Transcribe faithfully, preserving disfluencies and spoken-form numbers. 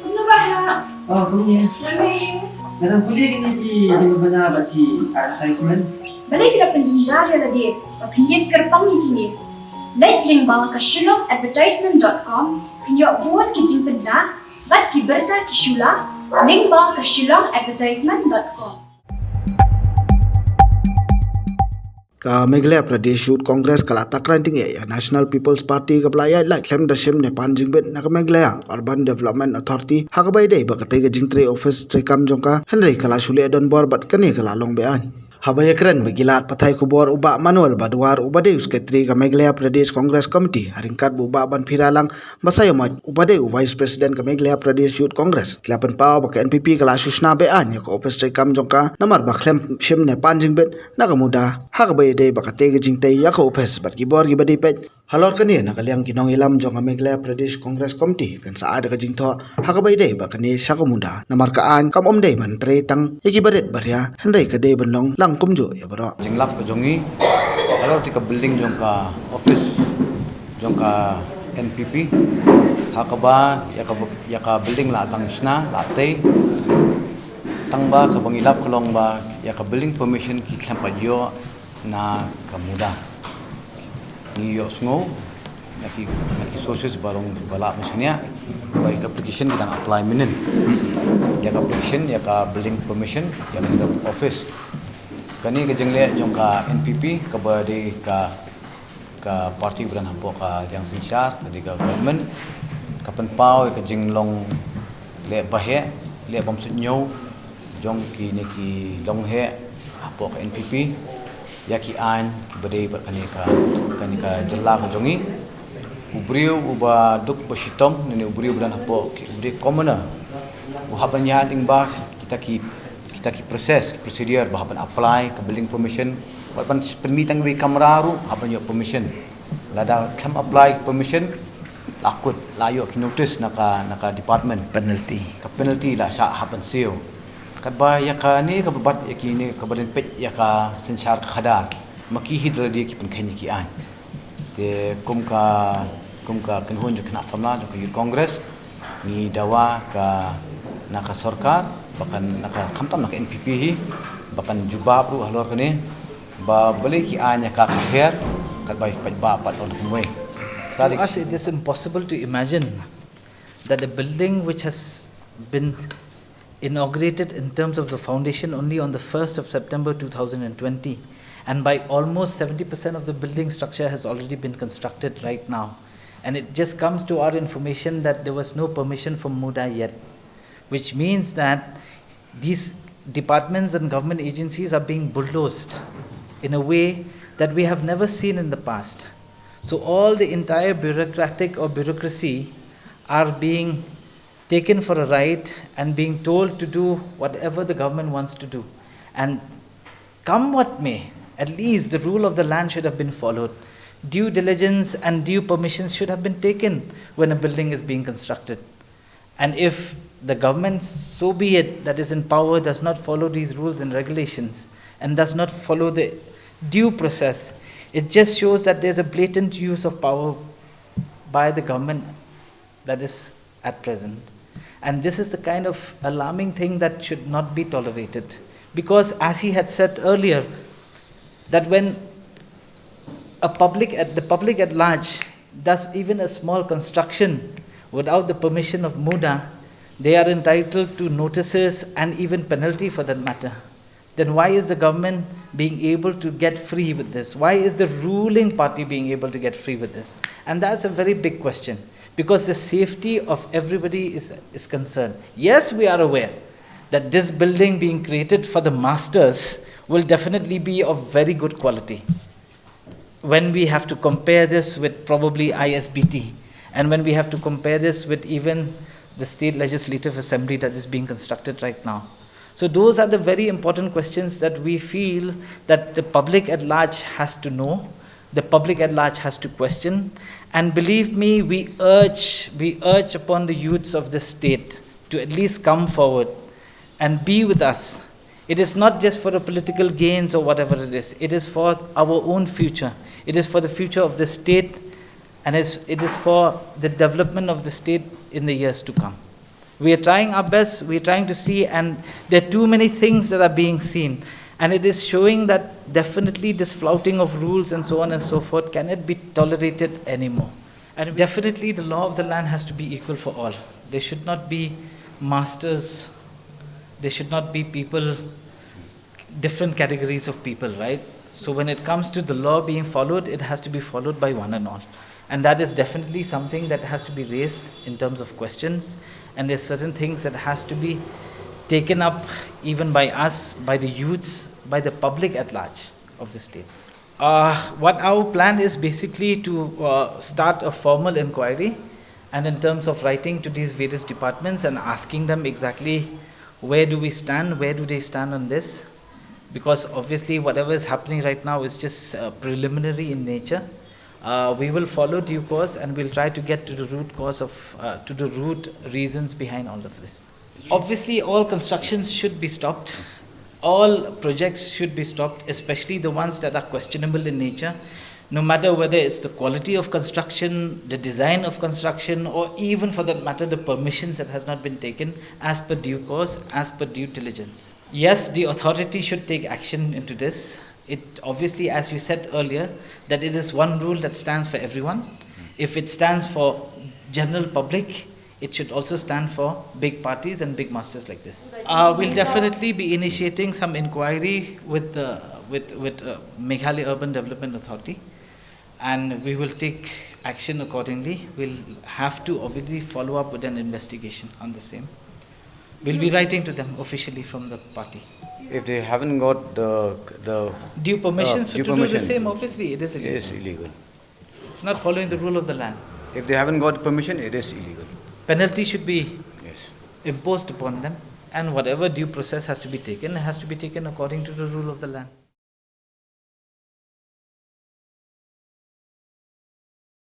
Kumno ba ha? Oh, kumne. Nga dang pule kine ki jingbana bad ki advertisement. Balei phi la pynjynjar ïa lade ba phin ïeng kyrpang ïa kine? Leit lyngba ka shillong advertisement dot com, phin ïoh bun ki jingpynbna bad ki bynta ki shula lyngba ka shillong advertisement dot com. Ka Meghalaya Pradesh Youth Congress ka la takran tyngeh ïa National People's Party kaba la ïaid lait khlem da shim ne pan jingbit na ka Meghalaya Urban Development Authority ha kaba ïadei bad katei ka jingtrei office treikam jong ka, hynrei ka la shu leh donbor bad kane ka la long be-aiñ. Haba ïakren bad ki lad pathai khubor u Bah Manuel Badwar uba dei u Secretary ka Meghalaya Pradesh Congress Committee ha ryngkat bad u Bah Banphira Lang Basaiawmoit uba dei u Vice President ka Meghalaya Pradesh Youth Congress, ki la pynpaw ba ka N P P ka la shu shna be-aiñ ïa ka office treikam jong ka namar ba khlem shim ne pan jingbit na ka MUDA ha kaba ïadei bad katei ka jingtei ïa ka office bad ki bor kiba dei peit. Halor kane, na ka liang ki nongïalam jong ka Meghalaya Pradesh Congress Committee kan sa ai da ka jingthoh ha kaba ïadei bad kane sha ka MUDA namar ka aiñ kam ym dei ban trei tang ïa kiba rit ba ria, hynrei ka dei ban long lang kumjuh ïa baroh. Jinglap ka jong ngi halor kata ka building jong ka office jong ka N P P, ha kaba ïa ka, ïa ka building la zang shna, la tei, tang ba kaba ngi lap ka long ba ïa ka building permission ki khlem pat ïoh na ka MUDA. Ngi ïohsngew na ki, na ki sources ba long ba lah ban shaniah ba ïa ka application ki dang apply mynnin. Ïa ka application, ïa ka building permission, ïa ka office. Kane ka jingleh jong ka N P P kaba dei ka, ka party ba don hapoh ka liang synshar, ka dei ka government, ka pynpaw ïa ka jinglong leh ba heh, leh bym suidñiew jong kine ki longheh hapoh ka N P P ïa ki aiñ kiba dei bad kane ka, kane ka jylla ka jong ngi. U briew uba duk ba shitom, ne u briew ba don hapoh ki, u dei commoner, u hap ban ïaid lyngba kita ki, kita ki process, ki procedure ba hap ban apply ka building permission, wat ban pynmih tang iwei i kamra ruh hap ban ïoh permission. Lada khlem apply permission, la kut, la ïoh ki notice na ka, na ka department. Penalty. Ka penalty la shah hap ban siew. Katba ïa kane kaba bat ïa kine kaba don peit ïa ka synshar ka khadar, ma ki hi da lade ki pynkheiñ ïa ki aiñ. Te kum ka, kum ka kynhun jong ka khynnah samla jong ka Youth Congress, ngi dawa ka na ka sorkar, ba kan na ka, khamtam na ka N P P hi, ba kan jubab ruh halor kane, ba balei ki aiñ ïa ka ka her, katba ki paidbah pat ong kumwei. To us, it is impossible to imagine that a building which has been inaugurated in terms of the foundation only on the first of September two thousand and twenty, and by almost seventy percent of the building structure has already been constructed right now. And it just comes to our information that there was no permission from MUDA yet, which means that these departments and government agencies are being bulldozed in a way that we have never seen in the past. So all the entire bureaucratic or bureaucracy are being taken for a ride and being told to do whatever the government wants to do. And come what may, at least the rule of the land should have been followed. Due diligence and due permissions should have been taken when a building is being constructed. And if the government, so be it, that is in power does not follow these rules and regulations and does not follow the due process, it just shows that there's a blatant use of power by the government that is at present. And this is the kind of alarming thing that should not be tolerated. Because, as he had said earlier, that when a public at, the public at large does even a small construction without the permission of MUDA, they are entitled to notices and even penalty for that matter. Then why is the government being able to get free with this? Why is the ruling party being able to get free with this? And that's a very big question, because the safety of everybody is, is concerned. Yes, we are aware that this building being created for the masters will definitely be of very good quality when we have to compare this with probably I S B T, and when we have to compare this with even the State Legislative Assembly that is being constructed right now. So those are the very important questions that we feel that the public at large has to know, the public at large has to question. And believe me, we urge, we urge upon the youths of this state to at least come forward and be with us. It is not just for the political gains or whatever it is. It is for our own future. It is for the future of the state And it's, it is for the development of the state in the years to come. We are trying our best, we are trying to see, and there are too many things that are being seen. And it is showing that definitely this flouting of rules and so on and so forth cannot be tolerated anymore. And definitely the law of the land has to be equal for all. There should not be masters, there should not be people, different categories of people, right? So when it comes to the law being followed, it has to be followed by one and all. And that is definitely something that has to be raised in terms of questions. And there's certain things that has to be taken up even by us, by the youths, by the public at large of the state. Uh, what our plan is basically to uh, start a formal inquiry, and in terms of writing to these various departments and asking them exactly where do we stand, where do they stand on this, because obviously whatever is happening right now is just uh, preliminary in nature. Uh, we will follow due course and we'll try to get to the root cause of, uh, to the root reasons behind all of this. Obviously, all constructions should be stopped. All projects should be stopped, especially the ones that are questionable in nature. No matter whether it's the quality of construction, the design of construction, or even for that matter, the permissions that has not been taken as per due course, as per due diligence. Yes, the authority should take action into this. It obviously, as you said earlier, that it is one rule that stands for everyone. If it stands for general public, it should also stand for big parties and big masters like this. Uh, we'll definitely be initiating some inquiry with the, with, with uh, Meghalaya Urban Development Authority, and we will take action accordingly. We'll have to obviously follow up with an investigation on the same. We'll be writing to them officially from the party. If they haven't got the the Due permissions Uh, for due to do the permission. Same, obviously, it is It illegal. is illegal. It's not following the rule of the land. If they haven't got permission, it is illegal. Penalty should be Yes. imposed upon them, and whatever due process has to be taken, has to be taken according to the rule of the land.